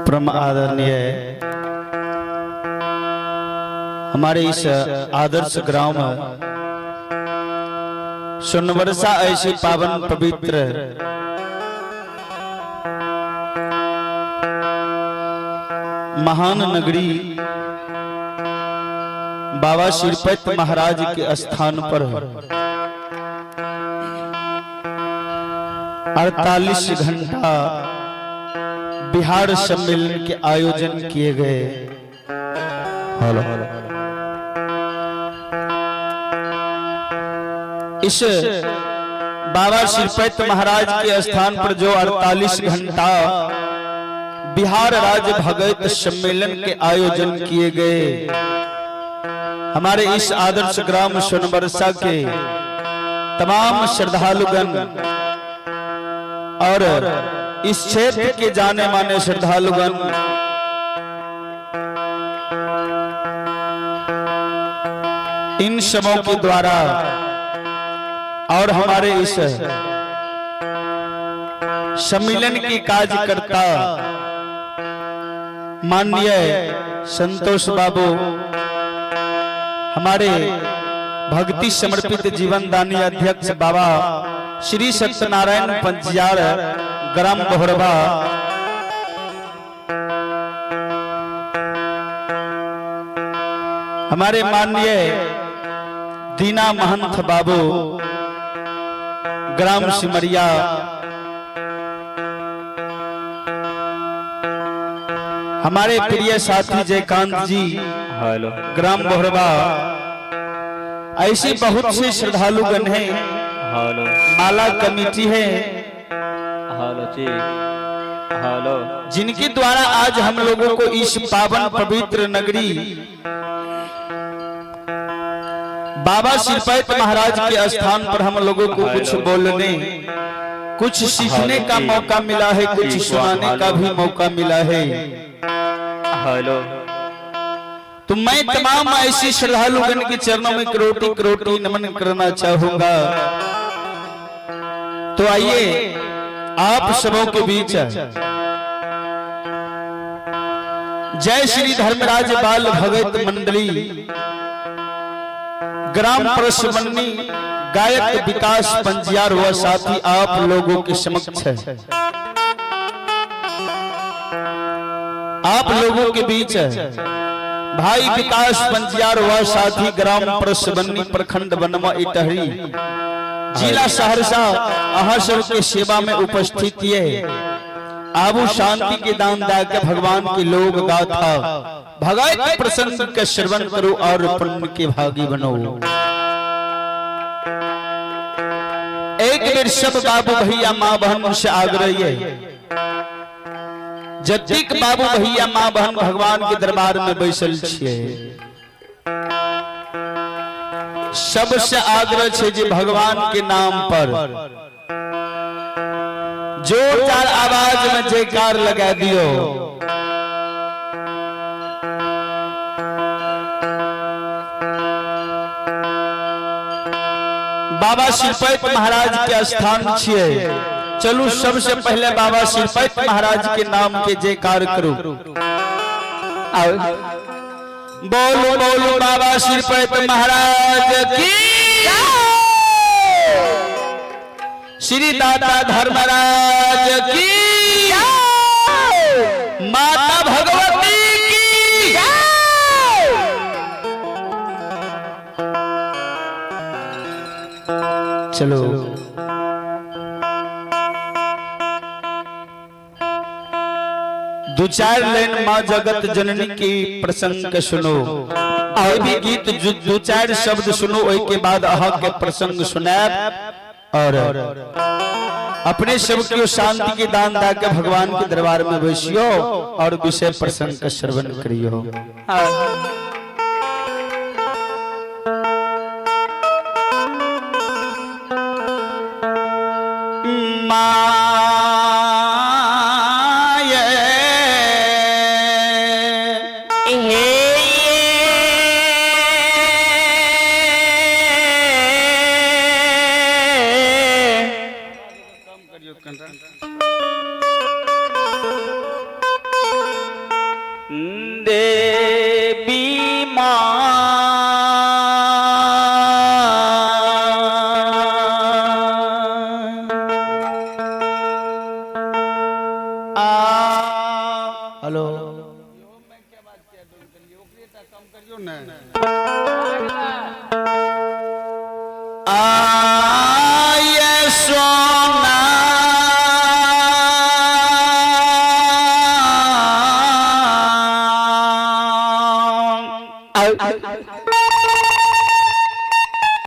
परम आदरणीय हमारे इस आदर्श ग्राम सोनवर्षा ऐसी पावन पवित्र महान नगरी बाबा श्रीपत महाराज के स्थान पर 48 घंटा बिहार सम्मेलन के आयोजन किए गए। हेलो। इस बाबा श्रीपत महाराज के स्थान पर जो 48 घंटा बिहार राज्य भगत सम्मेलन के आयोजन किए गए, हमारे इस आदर्श ग्राम सोनबरसा के तमाम श्रद्धालुगण और इस क्षेत्र के जाने माने श्रद्धालुगण, इन सबों के द्वारा और हमारे इस सम्मेलन की कार्यकर्ता माननीय संतोष बाबू, हमारे भक्ति समर्पित जीवनदानी अध्यक्ष बाबा श्री सत्यनारायण पंजियार ग्राम बोहरवा, हमारे माननीय दीना महंत बाबू ग्राम सिमरिया, हमारे प्रिय साथी जयकांत जी हेलो। ग्राम बोहरवा, ऐसे बहुत से श्रद्धालुगण हैं, हेलो। माला कमेटी है, हेलो जी, हेलो। जिनके द्वारा आज हम लोगों को इस पावन पवित्र नगरी बाबा श्रीपत महाराज के स्थान पर हम लोगों को कुछ बोलने, कुछ सीखने का मौका मिला है, कुछ सुनाने का भी मौका मिला है। हेलो। तो मैं तमाम ऐसी श्रद्धालुगण के चरणों में करोटी करोटी नमन करना चाहूंगा। तो आइए आप सबों के बीच जय श्री धर्मराज बाल भगत मंडली ग्राम परसबन्नी गायक विकास पंजियार व साथी आप लोगों के समक्ष है। आप लोगों के बीच है भाई विकास पंजियार व साथी ग्राम परसबन्नी प्रखंड बनवा इटहरी जिला सहरसा अहाँ सबके सेवा में उपस्थित ये आबू शांति के दान दा के भगवान के लोग गाथा भगत प्रसंग के श्रवण करो और पुण्य के भागी बनो। एक बेर सब बाबू भैया माँ बहन से आग्रह है, जतिक बाबू भैया माँ बहन भगवान के दरबार में बैसल छिए, सबसे आग्रह छे जे भगवान के नाम पर जोरदार आवाज में जयकार लगा दियो। बाबा श्रीपत महाराज के स्थान छिए, चलू सबसे पहले बाबा श्रीपत महाराज के नाम के जयकार करू। आओ। बोलो बोलो बाबा श्रीपत महाराज की, श्री दाता धर्मराज की, माता भगवती की। चलो दो चार लाइन माँ जगत जननी की प्रसंग के सुनो, और भी गीत दो चार शब्द सुनो, ओहि के बाद अहाँ के प्रसंग सुनाब और अपने सबके शांति के दान दा के भगवान के दरबार में बैसियो और विषय प्रसंग का श्रवण करियो। देवी माँ आ हेलो। आय सोना